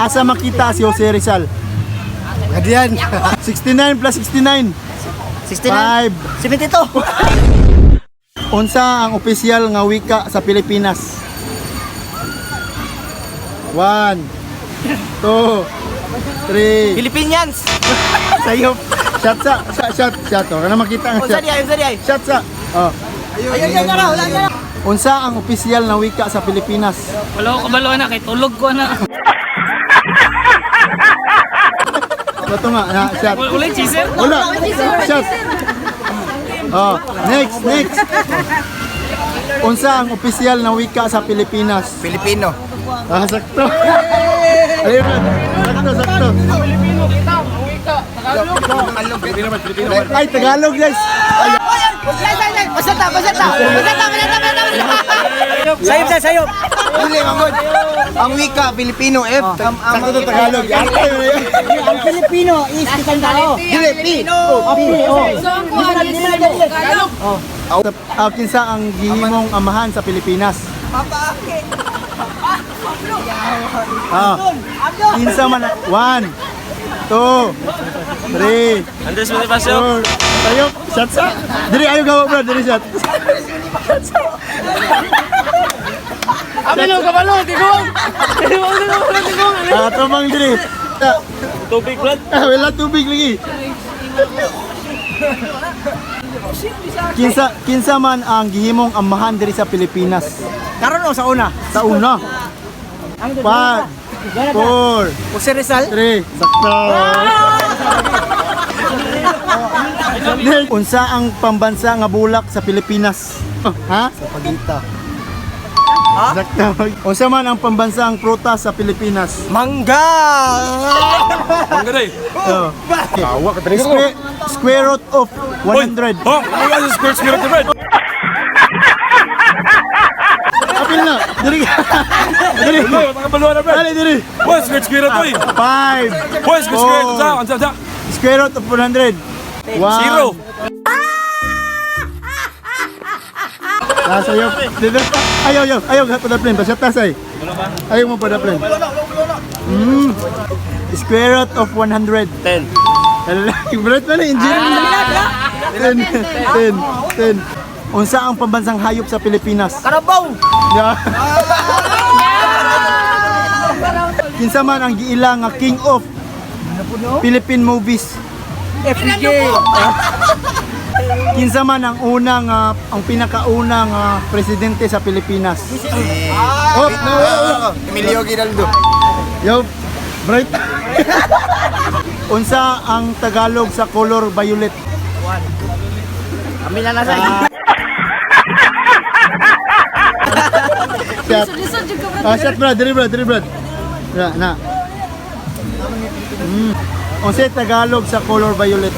Asa makita si Jose Rizal? Gadian. 69 plus 69. 69. 5. 72. Unsa ang opisyal nga wika sa Pilipinas? 1, 2, 3. Philippinians. Sayop. Shot sa, shot, shot, shot. Oh, kana makita ang Unsa shot. di ay, unsa di ay. Shot sa. Oh. Ayun, ayun, ayun, wala na. Unsa ang opisyal na wika sa Pilipinas? Wala ko kabalo na kay tulog ko na. Ito nga, na, shot. Wala cheeser. Wala. Shot. Oh, next, next. Unsa ang opisyal na wika sa Pilipinas? Pilipino. Ah, sakto. Ayun na. Sakto, sakto. Pilipino kita, wika, Tagalog. Ay, Tagalog, guys. Basta ta, basta ta. Basta ta, basta ta, basta ta. Sayop sa sayop. Dili mangod. Ang wika Pilipino F. Sakto to Tagalog. Ay, yun na yun. Ang Pilipino is isang tao. Dili P. O, P, O. So, ang kuha is Tagalog. Ah, kinsa ang gihimong amahan sa Pilipinas? Ah, kinsa man 1, 2, 3, Andres Bonifacio. 4. Tayo, shot sa. Diri ayo gawa bro, diri shot. Abi lo kabalo, tigong. Tigong, tigong, tigong. Ah, tumang diri. Ah, Tubig blood. Ah, wala tubig lagi. Kinsa kinsa man ang gihimong amahan diri sa Pilipinas? Karon o sa una? Sa una. 5, 4, Jose Rizal. 3, sakto. Next, unsa ang pambansa nga bulak sa Pilipinas? Ha? Sa pagita. Sakto. Unsa man ang pambansang prutas sa Pilipinas? Mangga. Mangga day. Oh. Tawa ka talaga. Square root of 100. Oh, wala sa square square root of red. Apil na. Diri. Diri. Wala ka baluan na red. Dali diri. Wala square square root oy. 5. Wala square square root sa unsa unsa. Square root of 100. 1. Zero. Ah, sayo. Dito. Ayaw, ayaw, ayaw, padaplin. Basta tasay. Ayaw mo padaplin. Square root of 100. 10. Brad pala, engineer. 10, 10, 10. Unsa ang pambansang hayop sa Pilipinas? Karabaw. Yeah. Kinsa man ang giila nga king of Philippine movies? FJ. Kinsa man ang unang ang pinakaunang presidente sa Pilipinas? Oh, no, no, no. Emilio Giraldo. Yo, bright. Unsa ang Tagalog sa color violet? Kami na nasa. Shot. Lisod jud ka, bro. Ah, shot bro, diri bro, diri bro. Na, na. Unsa Tagalog sa color violet?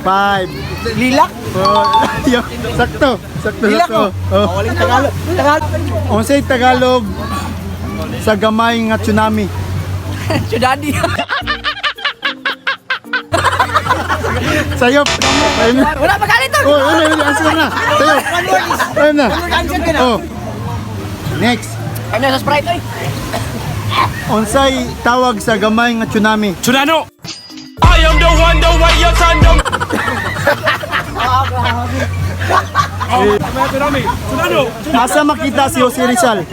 5, Lilak. 4, yo, sakto, sakto, Lilak sakto. o. Oh. Walang Tagalog. Tagalog. Unsay Tagalog sa gamay nga tsunami? Chudadi. Sayop. Ayun na. Wala pa galit to. Oh, wala, wala, answer na. Sayop. Ayun na. Answer ka na. Oh. Next. Kami na sa Sprite oy. Unsay tawag sa gamay nga tsunami? Tsunano. I am the one, the way your son don't. Oh, tsunami. Tsunano. Asa makita si Jose Rizal?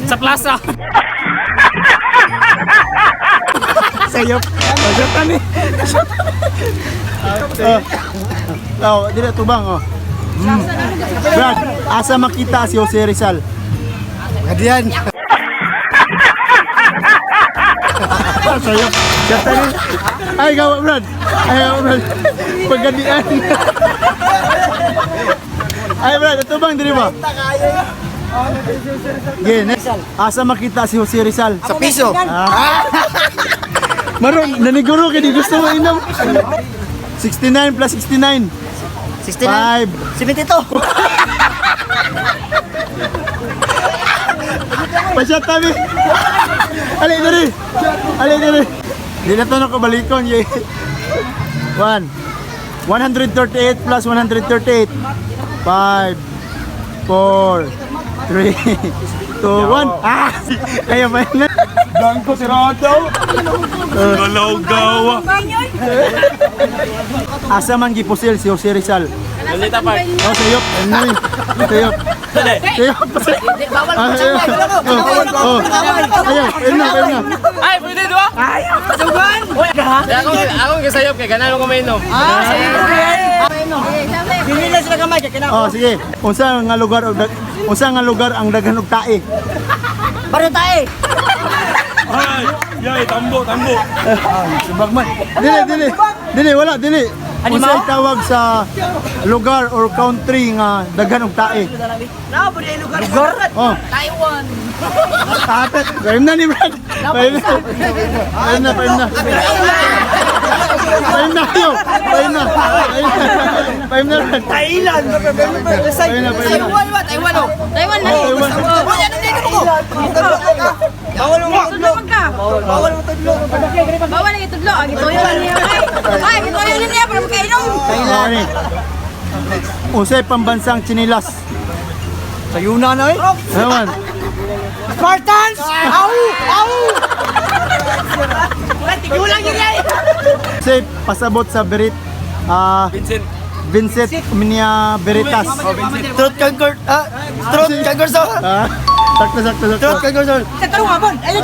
Sa plaza. Sayop. Sayop ni. Oh. Oh, dili tubang oh. Brad, asa makita si Jose Rizal? Gadian. Sayop. Shot ni. Ay, gawa Brad. Ay, gawa Brad. Pagkadian. Ay, Brad, ito bang dili ba? Okay, next. Asa makita si Jose Rizal? Sa piso. Maron, naniguro kay di gusto mo inom. 69 plus 69. 69. 5. 72. Pasyat tabi. Ali diri. Ali diri. Di na to nakabalikon. Yay. 1. 138 plus 138. 5, 4, 3, 2, 1. Ah! Kaya ba na? Blanco Sirado. Galaw gawa. Asa man gipusil si Jose Rizal? Lolita Park. Oh, sayop. Ano ni? Sayop. Dali. Sayop. Bawal Ah, ko. ayaw. Oh, oh. Ayaw, ayun na, ayun na. Ay, pwede di ba? Sugan! Ako gisayop kay ganano ko mainom. Ah, Dili na sila gamay kay kinako. Oh, sige. Unsa nga lugar ang daghan og tae? Baro tae. Ay, yay, tambo, tambo. Subag man. Dili, dili. Dili, wala, dili. Unsa tawag sa lugar or country nga daghan og tae? Naa po di lugar. Lugar? Oh. Taiwan. Ate, pahim na ni Brad. Pahim na. Pahim na, pahim na. Pahim na kayo. Pahim na. Pahim na, Brad. Thailand. Pahim na, pahim na. Taiwan ba? Taiwan oh. Taiwan na. Taiwan. Wala ano dito ko. Bawal mo Tudlo man ka. Bawal mo tudlo. Bawal ang itudlo. Ang ituyo na niya. Ay, ituyo na niya para makainom. Okay. Unsay pambansang tsinilas? Sayuna na eh. Ano man? Spartans! Au! Au! Tigulang yun yan! Unsay pasabot sa Berit ah Vincent. Vincent Minia Veritas. Truth concord. Ah, truth concord. Ah, sakto, sakto, sakto. Truth concord. Sa tarong hapon! Ayun!